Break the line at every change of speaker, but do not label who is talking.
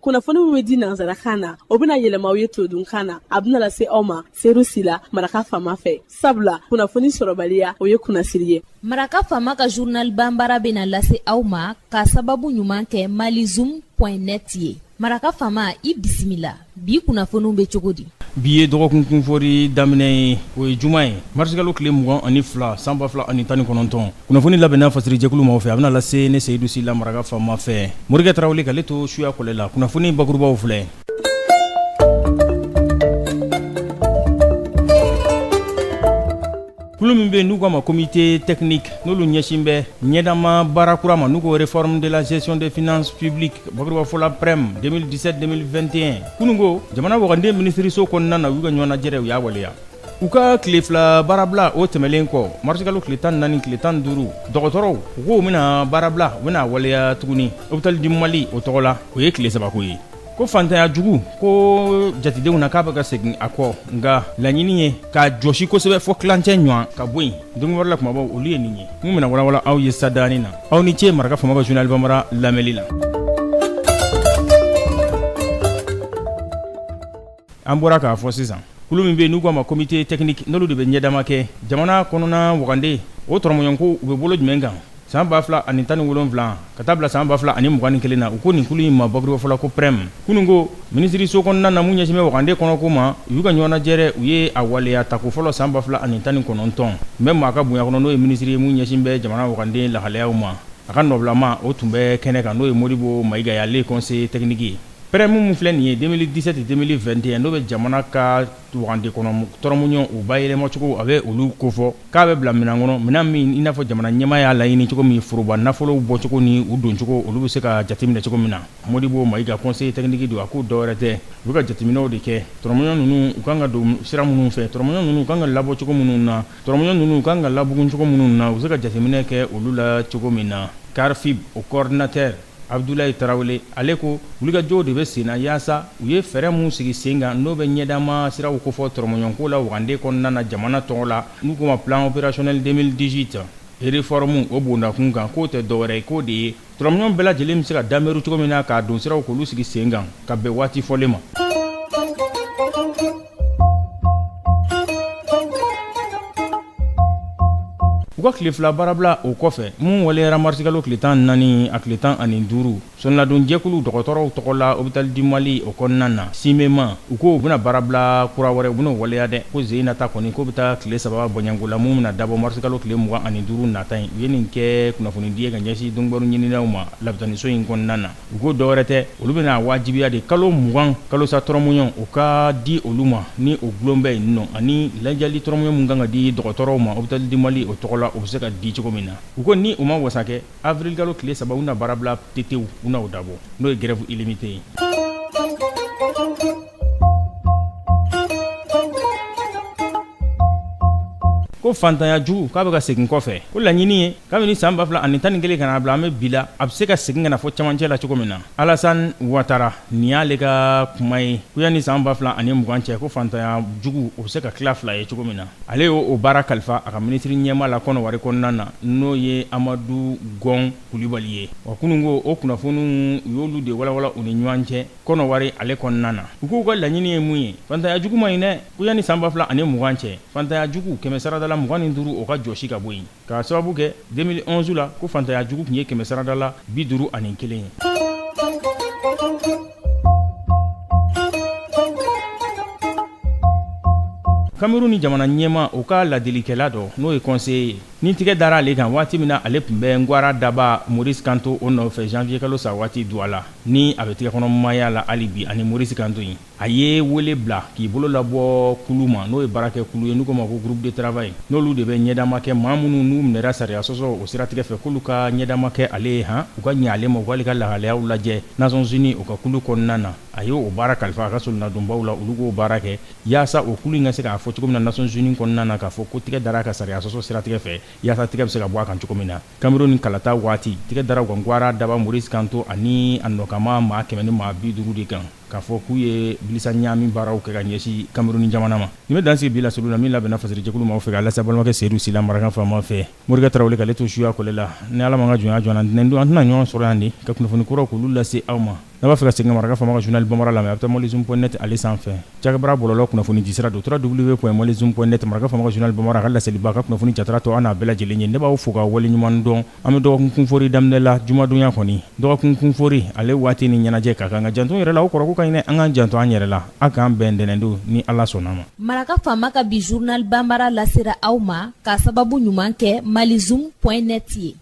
Kunnafoni min bɛ di nansarakan na, o bɛna yɛlɛma aw ye todunkan na. A bɛna lase aw ma Seyidu Sila, Maraka Faama fɛ. Sabula kunnafoni sɔrɔbaliya, o ye kunnasiri ye.
Maraka Faama ka journal banbara bɛna lase aw ma ka sababu ɲuman kɛ malizoom point net ye. Maraka Faama, i bisimila. Bi kunnafoniw bɛ cogo di?
Bi ye dɔgɔkun kunfori daminɛ ye, o ye juma ye, marisikalo tile 22 san 2019. Kunnafoni labɛnna fasirijɛkulu maaw fɛ, a bɛna lase ne Seyidu Sila Maraka Faama fɛ. Morikɛ Tarawele k'ale to suya kɔlɛ la. Kunnafoni bakurubaw filɛ. Kulu min bɛ yen n'u k'a ma comité technique, n'olu ɲɛsin bɛ ɲɛdama baara kura ma, n'u ko réforme de la gestion des finances publiques, bakurubafɔ la PREM 2017 2021, kununko jamana wagande minisiriso kɔnɔna na, u y'u ka ɲɔgɔnnajɛrɛ u y'a waleya. U ka tile fila baarabila o tɛmɛlen kɔ, marisikalo tile 14, tile 15, dɔgɔtɔrɔw u ko u bɛna baarabila, u bɛna waleya tuguni hôpital du Mali o tɔgɔ la. O ye tile saba ko ye. Ko fantanya jugu ko jatedenw na k'a bɛ ka segin a kɔ, nka laɲini ye k'a jɔsi kosɛbɛ fɔ tilancɛ ɲɔgɔn ka bɔ yen. Donkibaru la kumabaw olu ye nin ye mun bɛna walawala aw ye sadaani na. Aw ni ce Maraka Faama ka journal banbara lamɛnli la. An bɔra k'a fɔ sisan, kulu min bɛ yen n'u k'a ma comité technique, n'olu de bɛ ɲɛdama kɛ jamana kɔnɔna wagande o tɔrɔmɔɲɔgɔnko, u bɛ bolo jumɛn kan san 2017 ka taa bila san 2021 na, u ko nin kulu in ma bakurubafɔ la ko PREM. Kununko minisiriso kɔnɔna na, mun ɲɛsin bɛ wagande kɔnɔko ma, u y'u ka ɲɔgɔnnajɛrɛ u ye a waleya tako fɔlɔ san 2019 n bɛ maa ka bonya kɔnɔ, n'o ye minisiri ye mun ɲɛsin bɛ jamana wagande lahalayaw ma. A ka nɔbilama o tun bɛ kɛnɛ kan, n'o ye Modibo Mayiga ye, ale ye conseiller technique ye. PREM min filɛ nin ye 2017 2021, n'o bɛ jamana ka wagande kɔnɔ tɔrɔmɔɲɔgɔn u bayɛlɛmacogo, a bɛ olu kofɔ k'a bɛ bila minɛn kɔnɔ, minɛn min i n'a fɔ jamana ɲɛmaa y'a laɲini cogo min, foroba nafolow bɔcogo ni u doncogo, olu bɛ se ka jateminɛ cogo min na. Modibo Mayiga, conseiller technique don, a ko dɔwɛrɛ tɛ, u bɛ ka jateminɛw de kɛ tɔrɔmɔɲɔgɔn ninnu u kan ka don sira minnu fɛ, tɔrɔmɔɲɔgɔn ninnu u kan ka labɔ cogo minnu na, tɔrɔmɔɲɔgɔn ninnu u kan ka labugun cogo minnu na, u bɛ se ka jateminɛ kɛ olu la cogo min na. CARFIP o coordinateur Abudulayi Tarawele, ale ko wulikajɔw de bɛ sen na yaasa u ye fɛɛrɛ min sigi sen kan, n'o bɛ ɲɛdama siraw kofɔ tɔrɔmɔɲɔgɔnko la wagande kɔnɔna na jamana tɔgɔ la, n'u k'o ma plan opérationnel 2018 réforme o bondakun kan, k'o tɛ dɔwɛrɛ ye, k'o de ye tɔrɔmɔɲɔgɔn bɛɛ lajɛlen bɛ se ka dameru cogo min na k'a don siraw k'olu sigi sen kan ka bɛn waati fɔlen ma. U ka tile fila baarabila o kɔfɛ mun waleyara marisikalo tile 14 a tile 15, sɔnladonjɛkulu dɔgɔtɔrɔw tɔgɔ la hôpital du Mali o kɔnɔna na, SYMEMA, u ko u bɛna baarabila kura wɛrɛ, u bɛn'o waleya dɛ. Ko ze nata kɔni k'o bɛ taa tile saba bɔɲɔgɔnko la mun bɛna dabɔ marisikalo tile 25 nata in. U ye nin kɛ kunnafonidi ye ka ɲɛsin donkibaru ɲininaw ma labitaniso in kɔnɔna na. U ko dɔwɛrɛ tɛ, olu bɛna wajibiya de kalo 20 kalosa tɔrɔmɔɲɔgɔn o ka di olu ma ni o gulon bɛ yen nɔ, ani lajali tɔrɔmɔɲɔgɔn min kan ka di dɔgɔtɔrɔw ma hôpital du Mali o tɔgɔ la, o bɛ se ka di cogo min na. U ko ni u ma wasa kɛ, avril kalo tile 3, u na baarabila tetew u na o dabɔ, n'o ye grève illimitée ye. Ko fantanya jugu k'a bɛ ka segin kɔfɛ, ko laɲini ye kabini san 2011 ka n'a bila an bɛ bi la, a bɛ se ka segin ka na fɔ cɛmancɛ la cogo min na. Alassane Ouattara, nin y'ale ka kuma ye, ko yanni san 2020 cɛ, ko fantanya jugu o bɛ se ka tila fila ye cogo min na. Ale y'o baara kalifa a ka minisiri ɲɛmaa la Kɔnɔwari kɔnɔna na, n'o ye Amadu Gɔn Kulibali ye. Wa kunun ko o kunnafoniw u y'olu de walawala u ni ɲɔgɔn cɛ Kɔnɔwari ale kɔnɔna na. U k'u ka laɲini ye mun ye? Fantanya jugu man ɲi dɛ. Ko yanni san 2020 cɛ, fantanya jugu kɛmɛ sarada la 25, o ka jɔsi ka bɔ yen, k'a sababu kɛ 2011 la, ko fantanya jugu tun ye kɛmɛ sarada la 51 ye. Cameroun ni jamana ɲɛmaa o ka ladilikɛla dɔ, n'o ye conseiller ye, ni tigɛ dara ale kan waati min na ale tun bɛ Ngwara Daba Maurice Kamto o nɔfɛ janvier kalo sa waati Douala, ni a bɛ tigɛkɔnɔmaya la hali bi ani Maurice Kamto in, a ye wele bila k'i bolo labɔ kulu ma, n'o ye baarakɛ kulu ye n'u k'o ma ko groupe de travail, n'olu de bɛ ɲɛdama kɛ maa minnu n'u minɛra sariya sɔsɔ o siratigɛ fɛ, k'olu ka ɲɛdama kɛ ale ye, han, u ka ɲɛ ale ma, u k'ale ka lahalayaw lajɛ Nations Unies o ka kulu kɔnɔna na. A ye o baara kalifa a ka solonadonbaw la, olu k'o baara kɛ yaasa o kulu in ka se k'a fɔ cogo min na Nations Unies kɔnɔna na, k'a fɔ ko tigɛ dara a ka sariya sɔsɔ siratigɛ fɛ, yaasa tigɛ bɛ se ka bɔ a kan cogo min na. Cameroun kalata waati, tigɛ dara u ka Ngwara Daba Maurice Kamto ani a nɔkanma maa 150 de kan. K'a fɔ k'u ye bilisa ɲaami baaraw kɛ ka ɲɛsin Cameroun jamana ma. Nin bɛ dan sigi bi laseliw la min labɛnna fasirijɛkulu maaw fɛ k'a lase balimakɛ Seyidu Sila maraka faama fɛ. Morikɛ Tarawele k'ale to suya kɔlɛ la. Ni Ala m'an ka jɔnya jɔ an na, ntɛnɛn don an tɛna ɲɔgɔn sɔrɔ yan de ka kunnafoni kuraw k'olu lase aw ma. N'a b'a fɛ ka segin ka maraka faama ka journal bambara lamɛn, a bɛ taa malizoom point net ale sanfɛ. Cakɛbara bɔlɔlɔ kunnafoni jisira don www.malizoom.net maraka faama ka journal bambara a ka laseliba ka kunnafoni jatara tɔ an n'a bɛɛ lajɛlen ye. Ne b'aw fo ka waleɲuman dɔn. An bɛ dɔgɔkun kunfori daminɛ la jumadonya kɔni dɔgɔkun kunfori ale waati ni ɲɛnajɛ ka kan ka janto yɛrɛ la o kɔrɔ ko ka ɲi an k'an janto an yɛrɛ la a k'an bɛn ntɛnɛndon ni Ala sɔnna ma.
Maraka faama ka bi journal bambara lasera aw ma k'a sababu ɲuman kɛ malizoom point net ye.